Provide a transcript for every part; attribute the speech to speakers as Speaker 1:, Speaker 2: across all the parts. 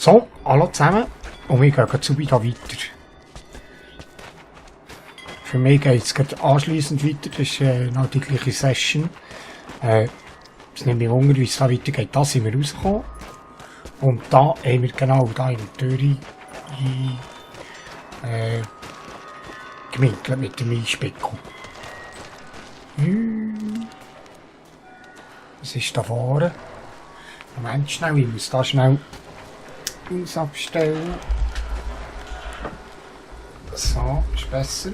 Speaker 1: So, hallo zusammen. Und wir gehen jetzt wieder weiter. Für mich geht es gerade anschliessend weiter. Das ist noch die gleiche Session. Es nimmt mich wunder, wie es da weitergeht. Da sind wir rausgekommen. Und da haben wir genau da in der Tür gewinkelt mit dem Einspickel. Was ist da vorne? Moment schnell, ich muss da schnell uns abstellen. So, ist besser.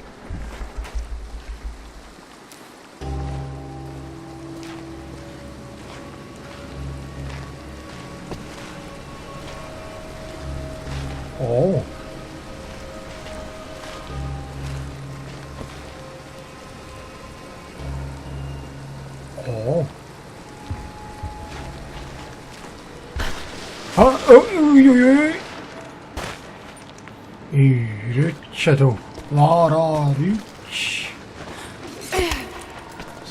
Speaker 1: Oh. Oh. Ah, uiuiui. Rütsche, du. Lara, Rütsch.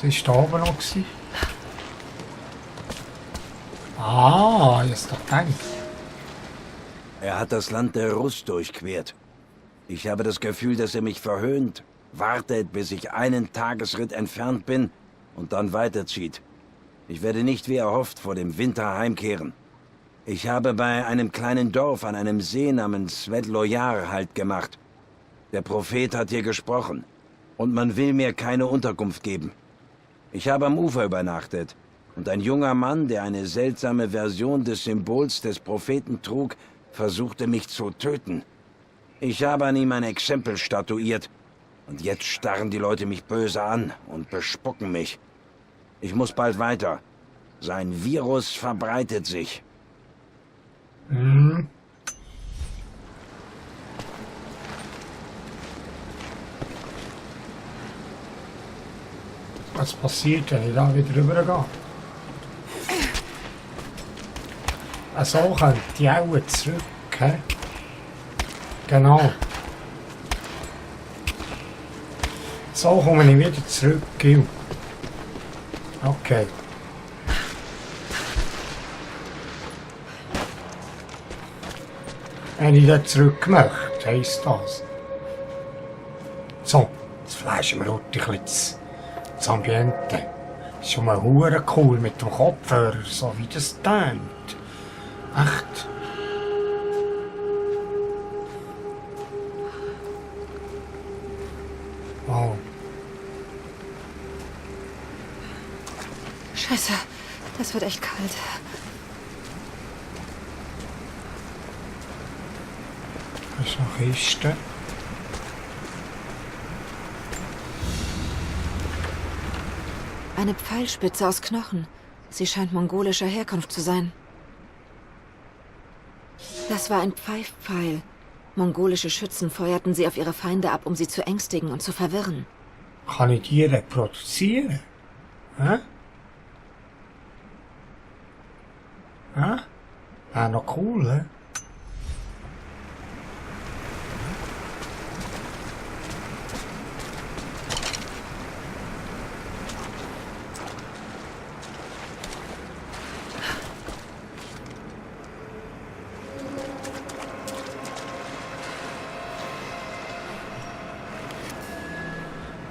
Speaker 1: Was war da oben noch? Ah, jetzt doch gedacht.
Speaker 2: Er hat das Land der Russ durchquert. Ich habe das Gefühl, dass er mich verhöhnt, wartet, bis ich einen Tagesritt entfernt bin und dann weiterzieht. Ich werde nicht wie erhofft vor dem Winter heimkehren. Ich habe bei einem kleinen Dorf an einem See namens Svetlojar Halt gemacht. Der Prophet hat hier gesprochen und man will mir keine Unterkunft geben. Ich habe am Ufer übernachtet und ein junger Mann, der eine seltsame Version des Symbols des Propheten trug, versuchte mich zu töten. Ich habe an ihm ein Exempel statuiert und jetzt starren die Leute mich böse an und bespucken mich. Ich muss bald weiter. Sein Virus verbreitet sich.
Speaker 1: Was passiert, wenn ich da wieder rübergehe? So könnte ich auch zurück. He? Genau. So komme ich wieder zurück. Gil. Okay. Wenn ich da zurück möchte, heisst das. So, jetzt flaschen wir heute ein bisschen das Ambiente. Ist schon mal hure cool mit dem Kopfhörer, so wie das tönt. Echt? Wow.
Speaker 3: Scheiße, das wird echt kalt.
Speaker 1: Das ist noch Kiste.
Speaker 3: Eine Pfeilspitze aus Knochen. Sie scheint mongolischer Herkunft zu sein. Das war ein Pfeifpfeil. Mongolische Schützen feuerten sie auf ihre Feinde ab, um sie zu ängstigen und zu verwirren.
Speaker 1: Kann ich die reproduzieren? Hä? Hä? Wäre noch cool, hä?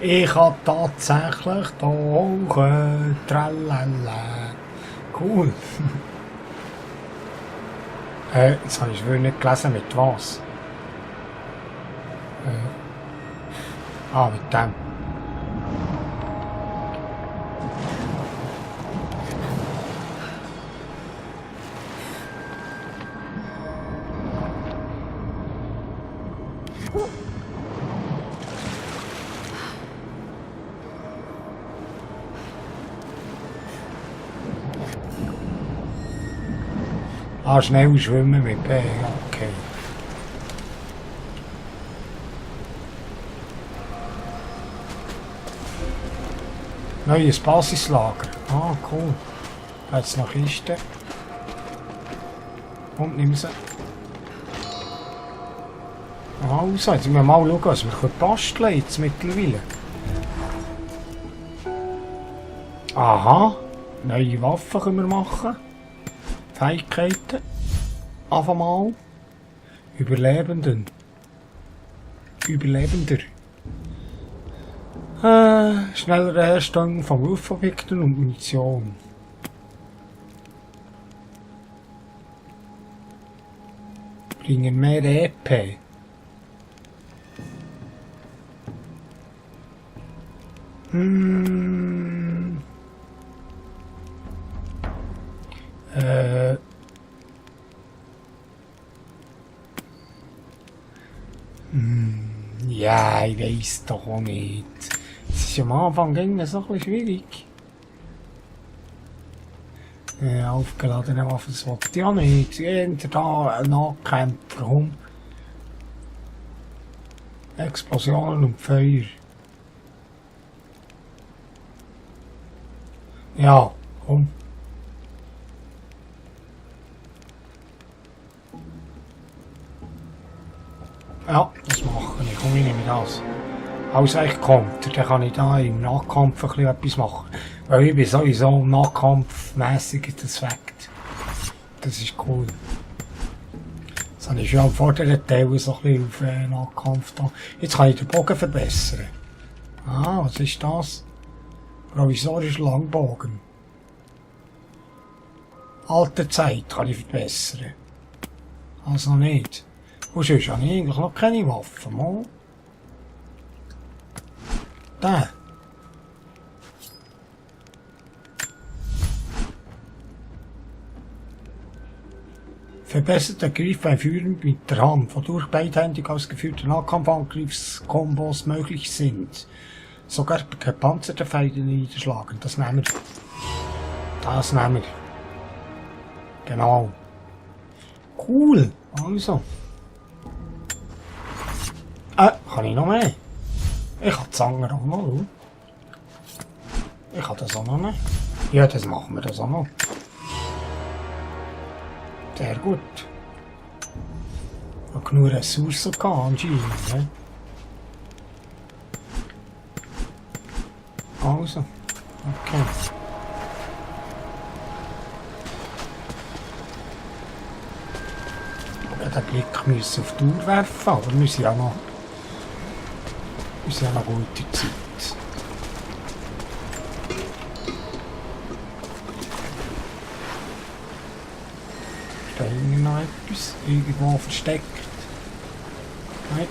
Speaker 1: Ich habe tatsächlich Tauchen. Tralala. Cool. Jetzt habe ich wohl nicht gelesen, mit was. Mit dem. Schnell schwimmen mit B, okay. Neues Basislager. Ah, cool. Jetzt noch Kiste. Und nimm sie. Also, jetzt müssen wir mal schauen, was wir basteln jetzt mittlerweile. Aha. Neue Waffen können wir machen. Fähigkeiten. Einfach mal. Überlebender. Schnellere Herstellung von Wurfobjekten und Munition. Bringen mehr EP. Ja, ich weiss doch auch nicht. Es ist am Anfang ging es so ein bisschen schwierig. Aufgeladene Waffen, das wollte ich auch nicht. Hinter da ein Nahkämpfer, komm. Explosionen und Feuer. Ja, komm. Ja, das mache ich. Komm, ich nehme das. Als ich kommt, dann kann ich da im Nahkampf ein bisschen etwas machen. Weil ich bin sowieso nahkampfmässig das Fakt. Das ist cool. Das habe ich schon am vorderen Teil so ein bisschen auf Nahkampf da. Jetzt kann ich den Bogen verbessern. Ah, was ist das? Provisorischer Langbogen. Alte Zeit kann ich verbessern. Also nicht. Und sonst habe ich eigentlich noch keine Waffen, mal. Da. Verbesserter Griff beim Führen mit der Hand, wodurch beidhändig ausgeführte Nahkampfangriffskombos möglich sind. Sogar gepanzerte Feinde niederschlagen. Das nehmen wir. Das nehmen wir. Genau. Cool. Also. Kann ich noch mehr? Ich habe die Zange auch noch. Ich habe das auch noch nicht. Ja, das machen wir das auch noch. Sehr gut. Ich habe genug Ressourcen gehabt, anscheinend. Ne? Also. Okay. Ich hätte den Blick müssen auf die Uhr werfen, aber wir sind ja noch. Wir sind ja noch gute Zeit. Ist da irgendwie noch etwas irgendwo versteckt? Nein.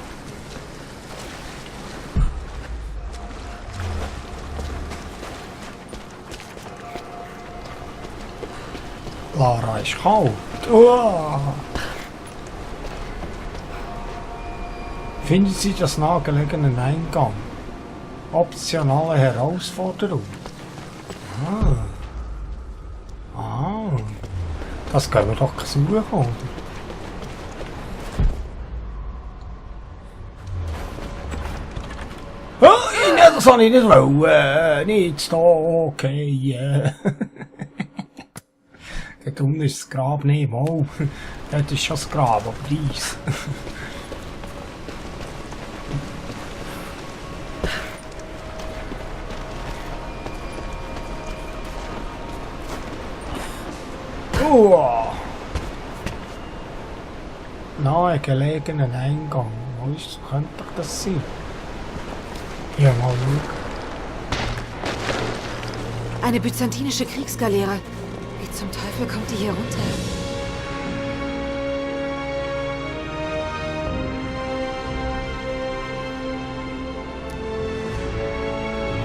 Speaker 1: Lara ist kalt. Uah. Finden Sie das nahegelegene Eingang? Optionale Herausforderung. Das können wir doch suchen, oder? Oh, nein, das habe ich nicht wollen. Nicht da, okay. Dort unten ist das Grab nicht, mal. Dort ist schon das Grab, aber dies. Nahe gelegenen Eingang. Wo ist, könnte doch das sein? Ja, mal schauen.
Speaker 3: Eine byzantinische Kriegsgaleere. Wie zum Teufel kommt die hier runter?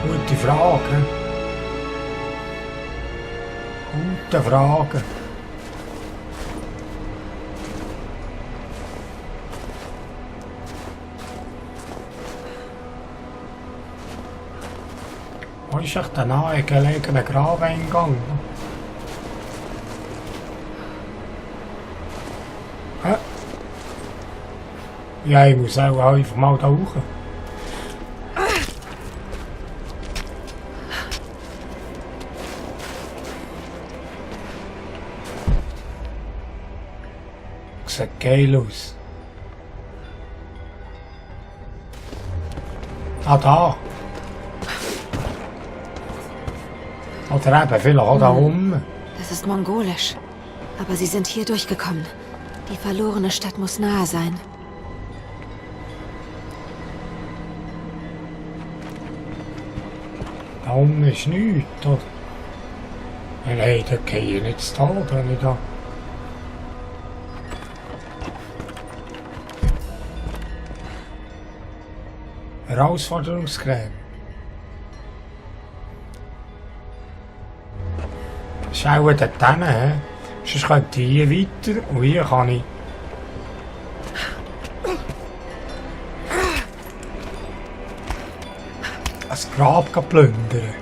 Speaker 1: Gute Frage. Gute Frage. Wo ist echt der nahe gelegene Grabeingang? Hä? Ja, ich muss auch einfach mal da hoch. Sieht geil aus. Ah, da. Oder eben vielleicht auch da oben.
Speaker 3: Das ist mongolisch. Aber sie sind hier durchgekommen. Die verlorene Stadt muss nahe sein.
Speaker 1: Da unten ist nichts, oder? Nein, da gehe ich nicht zu Tod, wenn ich da... Herausforderungsgräben. Das ist auch dort hin, hä? Sonst könnte ich hier weiter und hier kann ich... das Grab plündern.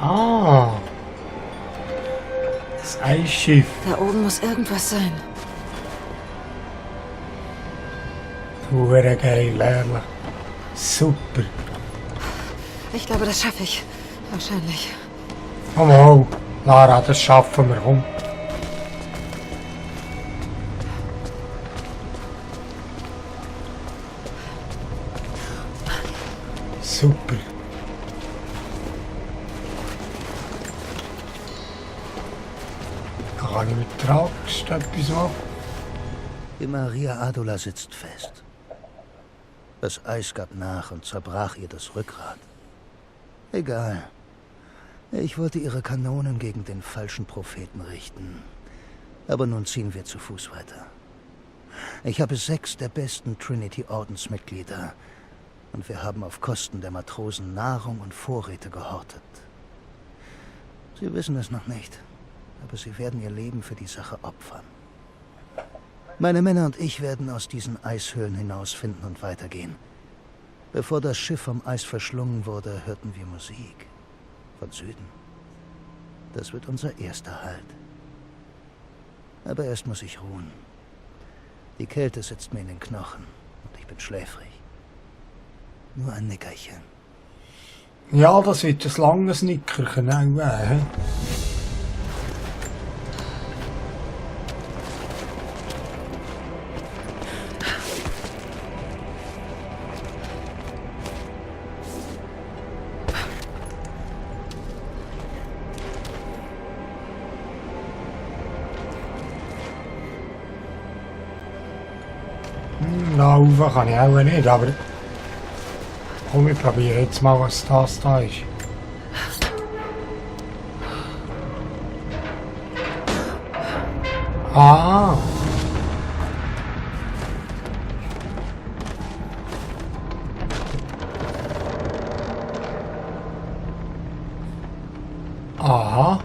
Speaker 1: Ah! Das Eisschiff.
Speaker 3: Da oben muss irgendwas sein.
Speaker 1: Hure geil, ehrlich. Super.
Speaker 3: Ich glaube, das schaffe ich. Wahrscheinlich.
Speaker 1: Komm mal, Lara, das schaffen wir, komm. Super. Da kann ich mit Tragst etwas machen.
Speaker 4: Die Maria Adula sitzt fest. Das Eis gab nach und zerbrach ihr das Rückgrat. Egal. Ich wollte ihre Kanonen gegen den falschen Propheten richten. Aber nun ziehen wir zu Fuß weiter. Ich habe 6 der besten Trinity-Ordensmitglieder. Und wir haben auf Kosten der Matrosen Nahrung und Vorräte gehortet. Sie wissen es noch nicht, aber sie werden ihr Leben für die Sache opfern. Meine Männer und ich werden aus diesen Eishöhlen hinausfinden und weitergehen. Bevor das Schiff vom Eis verschlungen wurde, hörten wir Musik. Von Süden. Das wird unser erster Halt. Aber erst muss ich ruhen. Die Kälte sitzt mir in den Knochen und ich bin schläfrig. Nur ein Nickerchen.
Speaker 1: Ja, das wird ein langes Nickerchen auch werden. Da rauf kann ich auch nicht, aber... komm, ich probiere jetzt mal, was das da ist. Ah! Aha!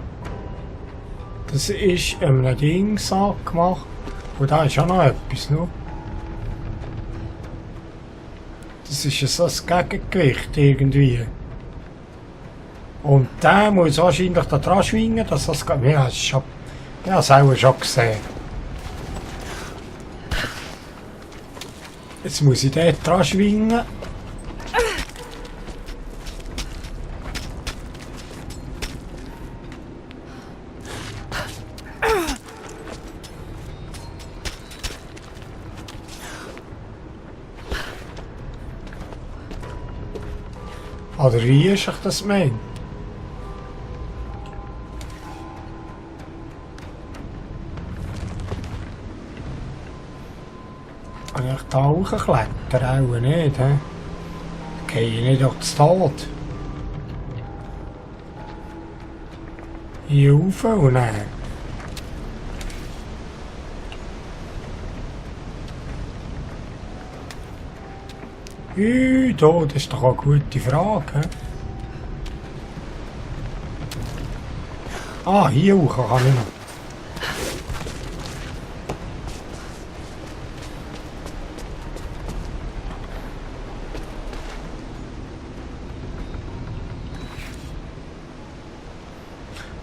Speaker 1: Das ist einem Dingssack gemacht. Und da ist auch noch etwas, noch. Das ist ja so ein Gegengewicht irgendwie. Und der muss wahrscheinlich da dran schwingen, dass das geht. Ja, ich habe es auch schon gesehen. Jetzt muss ich dort dran schwingen. Oder wie ist ich das meine? Kann ich da hochklettern? Auch nicht, hä? Gehe ich nicht auf den Tod. Hier rauf und dann. Das ist doch eine gute Frage. He? Ah, hier hoch kann ich noch.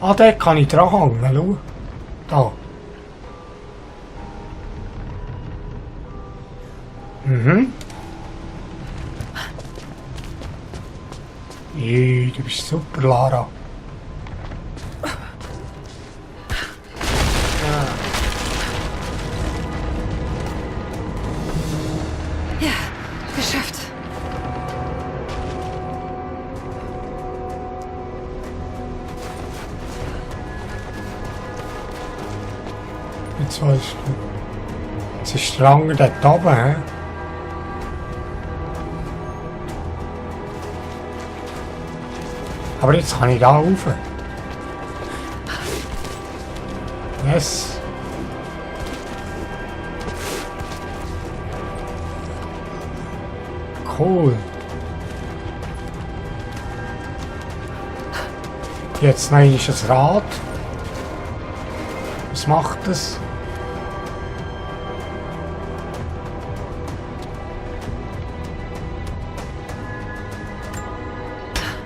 Speaker 1: Ah, dort kann ich dran hängen, schau. Da. Mhm. Hey, du bist super, Lara.
Speaker 3: Ja, geschafft.
Speaker 1: Jetzt weißt du. Jetzt ist der Anger dort oben, hä? Aber jetzt kann ich da rauf. Yes. Cool. Jetzt noch ist das Rad. Was macht das?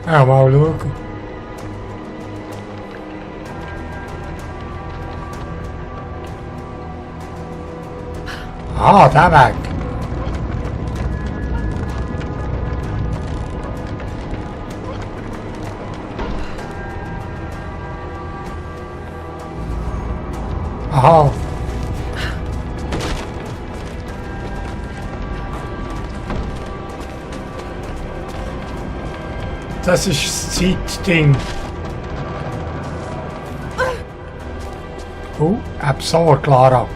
Speaker 1: Ja, mal schauen. Ah, der Weg. Aha. Das ist das Zeitding. Oh, absurd, Clara.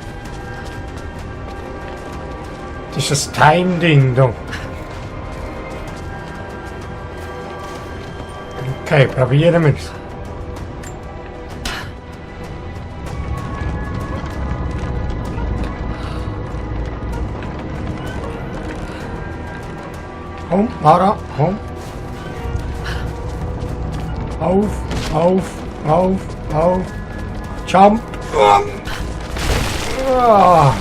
Speaker 1: Das ist das Time-Ding da. Okay, probieren wir es. Komm, Lara, komm. Auf. Jump. Ah.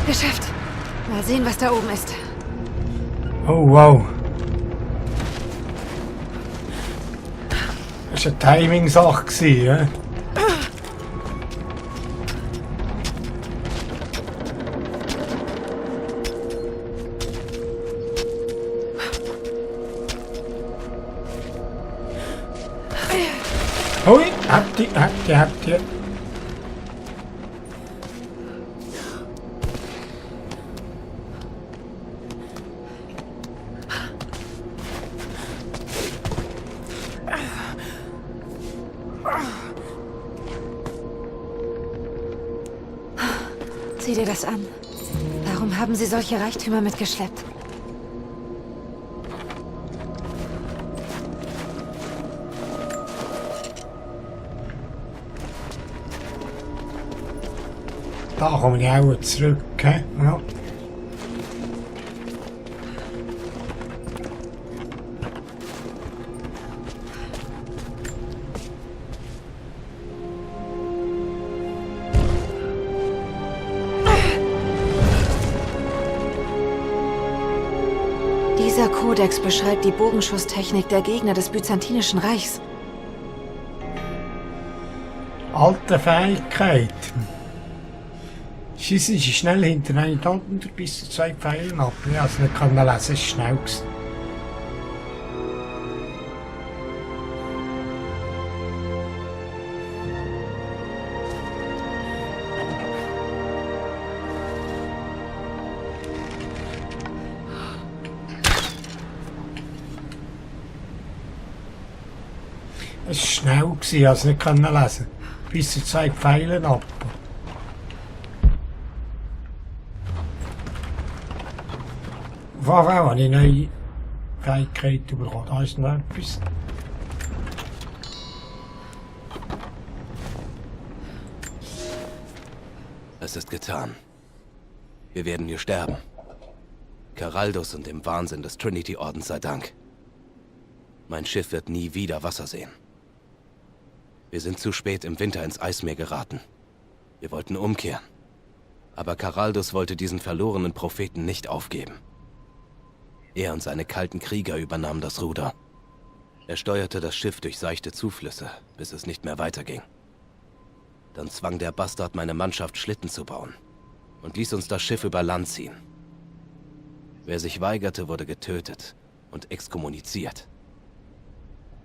Speaker 3: Geschafft. Mal sehen, was da oben ist.
Speaker 1: Oh, wow. Das war eine Timing-Sache, ja? Hui, habt ihr.
Speaker 3: Sieh dir das an. Warum haben sie solche Reichtümer mitgeschleppt?
Speaker 1: Da komme ich auch zurück, hä? Ja.
Speaker 3: Dieser Kodex beschreibt die Bogenschusstechnik der Gegner des Byzantinischen Reichs.
Speaker 1: Alte Fähigkeiten. Schießen Sie schnell hintereinander bis zu 2 Pfeilen ab. Ja, also nicht kann man lesen, es ist schnell gewesen. Es war schnell gewesen, also nicht können lesen. Bis zu 2 Pfeilen ab. Wow, habe ich neue Fähigkeiten bekommen. Da ist noch etwas.
Speaker 5: Es ist getan. Wir werden hier sterben. Karaldus und dem Wahnsinn des Trinity-Ordens sei Dank. Mein Schiff wird nie wieder Wasser sehen. Wir sind zu spät im Winter ins Eismeer geraten. Wir wollten umkehren. Aber Karaldus wollte diesen verlorenen Propheten nicht aufgeben. Er und seine kalten Krieger übernahmen das Ruder. Er steuerte das Schiff durch seichte Zuflüsse, bis es nicht mehr weiterging. Dann zwang der Bastard meine Mannschaft, Schlitten zu bauen und ließ uns das Schiff über Land ziehen. Wer sich weigerte, wurde getötet und exkommuniziert.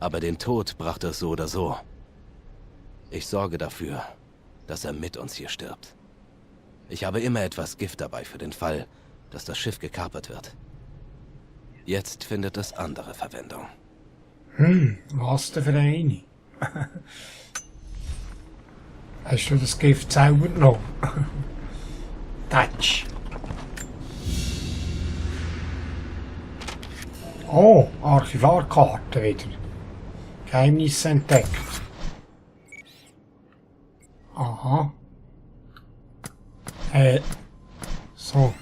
Speaker 5: Aber den Tod brachte es so oder so. Ich sorge dafür, dass er mit uns hier stirbt. Ich habe immer etwas Gift dabei für den Fall, dass das Schiff gekapert wird. Jetzt findet es andere Verwendung.
Speaker 1: Was denn für eine? Hast du das Gift selber genommen? Touch. Oh, Archivarkarte wieder. Geheimnis entdeckt. Aha. So.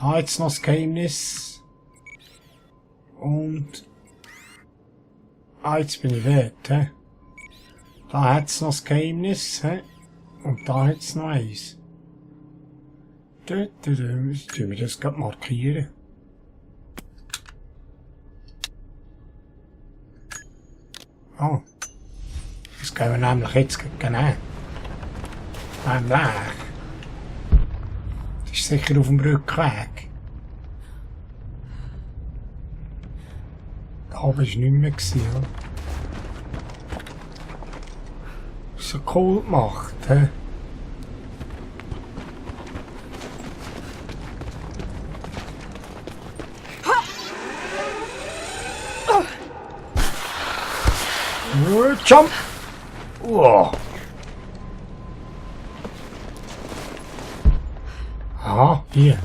Speaker 1: Da jetzt noch das Geheimnis. Und... jetzt bin ich weg, hä? Da hat's noch das Geheimnis, hä? Und da hat's noch eins. Tun wir das gerade markieren. Oh. Das können wir nämlich jetzt nehmen. Beim Weg. Das ist sicher auf dem Rückweg. Da oben war nicht mehr. Oder? So cool gemacht, hä? Jump! Wow. Aha, hier.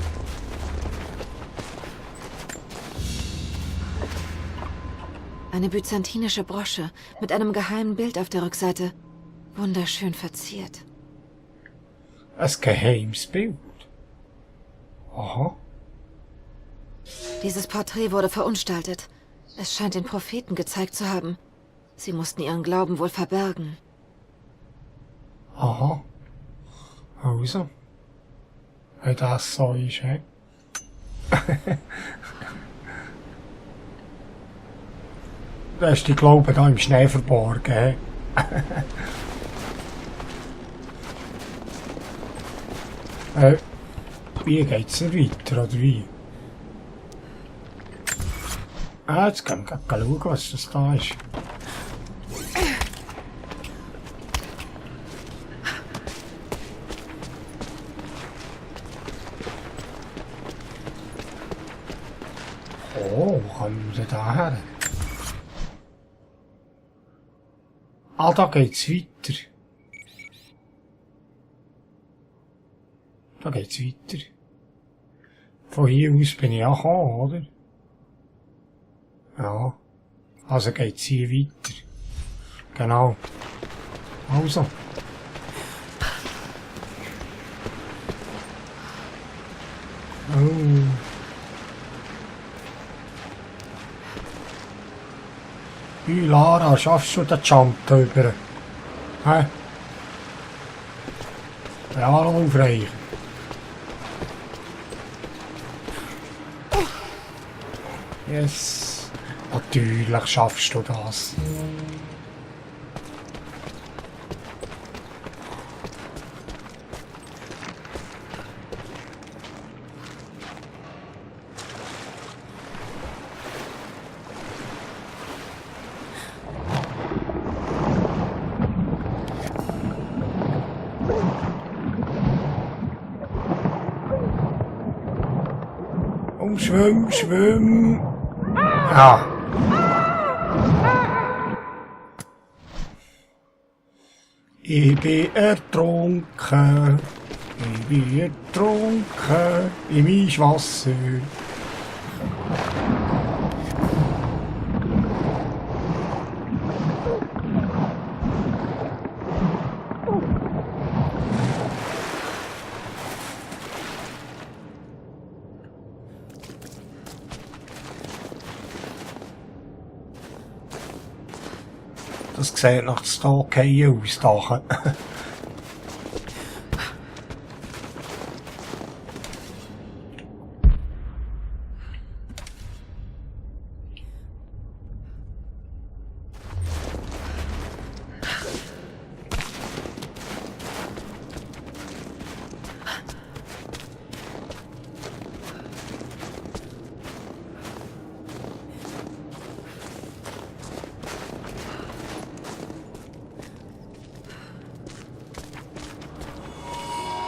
Speaker 3: Eine byzantinische Brosche mit einem geheimen Bild auf der Rückseite. Wunderschön verziert.
Speaker 1: Ein geheimes Bild. Aha.
Speaker 3: Dieses Porträt wurde verunstaltet. Es scheint den Propheten gezeigt zu haben. Sie mussten ihren Glauben wohl verbergen.
Speaker 1: Aha. Also. Wenn das so ist, hä? Da ist die Glaube da im Schnee verborgen, hä? Wie geht's denn weiter, oder wie? Jetzt können wir gleich schauen, was das da ist. Oh, wo kommen wir denn da her? Ah, da geht's weiter. Da geht's weiter. Von hier aus bin ich auch gekommen, oder? Ja. Also geht's hier weiter. Genau. Also. Oh. Hey Lara, schaffst du den Jump da über? Hä? Ja, aufreichen. Yes. Natürlich schaffst du das. Schwimm, schwimm. Ja. Ich bin ertrunken. Ich bin ertrunken in mein Wasser. Das sieht nach Stalkei aus, da.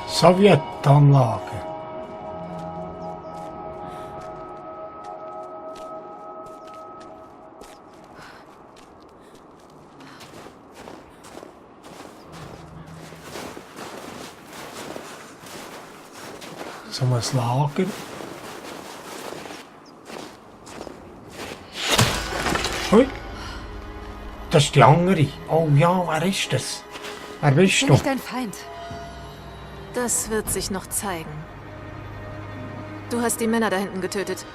Speaker 1: Sowjetanlage. So ein Lager. Hui. Das ist die andere. Oh ja, wer ist das? Wer
Speaker 3: Ich
Speaker 1: bist
Speaker 3: bin
Speaker 1: du?
Speaker 3: nicht dein Feind.
Speaker 6: Das wird sich noch zeigen. Du hast die Männer da hinten getötet.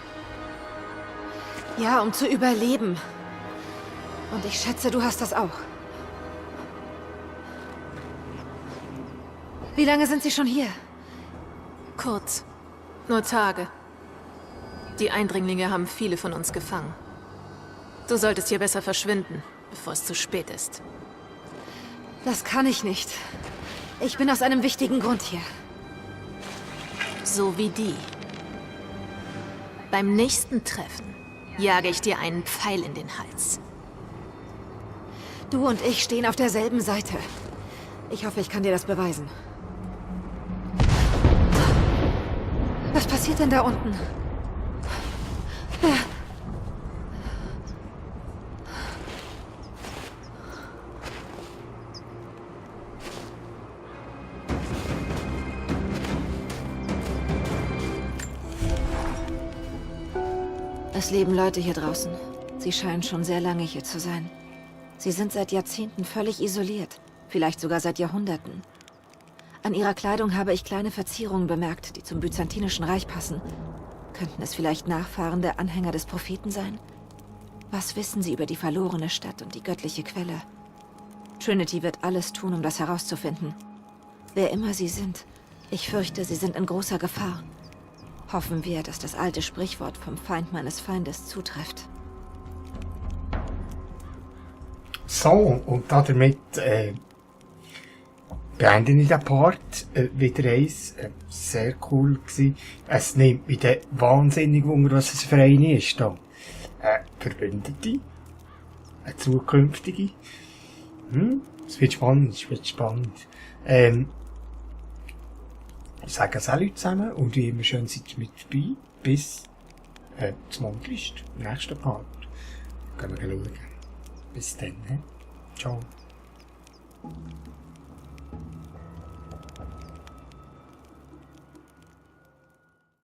Speaker 3: Ja, um zu überleben. Und ich schätze, du hast das auch. Wie lange sind sie schon hier?
Speaker 6: Kurz. Nur Tage. Die Eindringlinge haben viele von uns gefangen. Du solltest hier besser verschwinden, bevor es zu spät ist.
Speaker 3: Das kann ich nicht. Ich bin aus einem wichtigen Grund hier.
Speaker 6: So wie die. Beim nächsten Treffen jage ich dir einen Pfeil in den Hals.
Speaker 3: Du und ich stehen auf derselben Seite. Ich hoffe, ich kann dir das beweisen. Was passiert denn da unten? Es leben Leute hier draußen. Sie scheinen schon sehr lange hier zu sein. Sie sind seit Jahrzehnten völlig isoliert, vielleicht sogar seit Jahrhunderten. An ihrer Kleidung habe ich kleine Verzierungen bemerkt, die zum Byzantinischen Reich passen. Könnten es vielleicht Nachfahren der Anhänger des Propheten sein? Was wissen sie über die verlorene Stadt und die göttliche Quelle? Trinity wird alles tun, um das herauszufinden. Wer immer sie sind, ich fürchte, sie sind in großer Gefahr. Hoffen wir, dass das alte Sprichwort vom Feind meines Feindes zutrifft.
Speaker 1: So, und damit beende ich den Part. Wieder eins. Sehr cool gewesen. Es nimmt mich dann wahnsinnig Wunder, was es für eine ist. Da. Verbündete. Eine zukünftige. Es wird spannend, es wird spannend. Ich sage Salut zusammen und wie immer schön seid ihr mit dabei. Bis zum Mondlicht, im nächsten Part. Können wir schauen. Bis dann. Ciao.